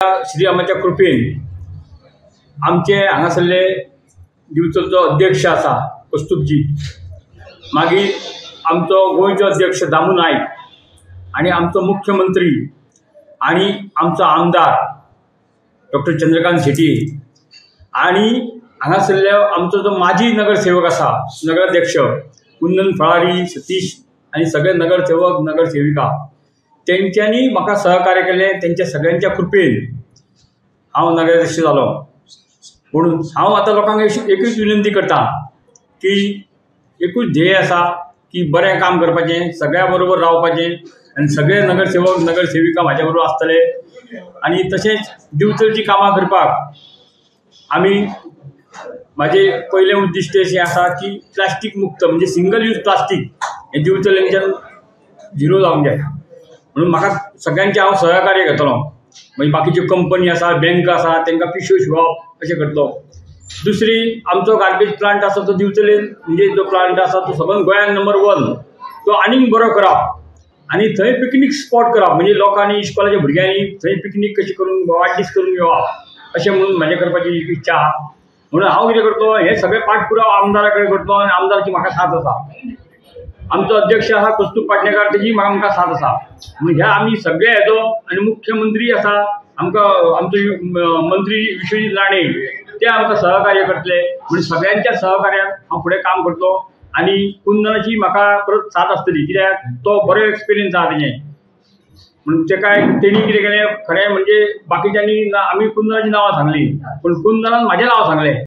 श्रीरामाच्या कृपेन आमचे हांगासरले दिवचलचो अध्यक्ष आसा कस्तुबजी, मागीर आमचो गोंयचो अध्यक्ष दामू नायक आनी आमचो मुख्यमंत्री आनी आमचो आमदार डॉक्टर चंद्रकांत शेट्ये आनी हांगासरले आमचो जो माजी नगरसेवक आसा, नगराध्यक्ष कुंदन फळारी, सतीश आनी सगळे नगरसेवक नगरसेविका तेंच्यांनी म्हाका सहकार्य केलें. तेंच्या सगळ्यांच्या कृपेन हांव नगराध्यक्ष जालो. म्हणून हांव आतां लोकांक एकूच विनंती करता की एकूच ध्येय आसा की बरें काम करपाचें, सगळ्यां बरोबर रावपाचें आनी सगळे नगरसेवक नगरसेविका म्हाज्या बरोबर आसतले. आनी तशेंच दिवचलचीं कामां करपाक आमी म्हाजें पयलें उद्दिश्ट अशें आसा की प्लास्टीक मुक्त म्हणजे सिंगल यूज प्लास्टीक हें दिवचलेच्यान झिरो जावंक जाय. म्हणून म्हाका सगळ्यांचें हांव सहकार्य घेतलो. मागीर बाकीच्यो कंपनी आसा, बँक आसा, तांकां पिशव्यो शिंवप अशें करतलो. दुसरी आमचो गार्बेज प्लांट आसा तो दिवचले म्हणजे जो प्लांट आसा तो सबंद गोंयान नंबर 1, तो आनीक बरो करप आनी थंय पिकनीक स्पॉट करप, म्हणजे लोकांनी इस्कॉलाच्या भुरग्यांनी थंय पिकनीक कशी करून वाडदीस करून येवप अशें म्हणून म्हाजें करपाची इच्छा आहा. म्हणून हांव कितें करतलो हें सगळें पाठपुराव आमदारा कडेन करतलो आनी आमदाराची म्हाका साथ आसा. आमचो अध्यक्ष आसा कस्तूब पाटणेकार, तेजी आमकां साथ आसा. म्हणून ह्या आमी सगळे हेजो आनी मुख्यमंत्री आसा आमकां, आमचो मंत्री विश्वजीत राणे ते आमकां सहकार्य करतले. म्हणून सगळ्यांच्या सहकार्यान हांव फुडें काम करतलो आनी कुंदनाची म्हाका परत साथ आसतली, कित्याक तो बरो एक्सपिरियन्स आसा तेजें. म्हणून तेका तेणी कितें केलें खरें म्हणजे बाकीच्यांनी आमी कुंदनाचीं नांवां सांगलीं, पूण कुंदनान म्हाजें नांव सांगलें.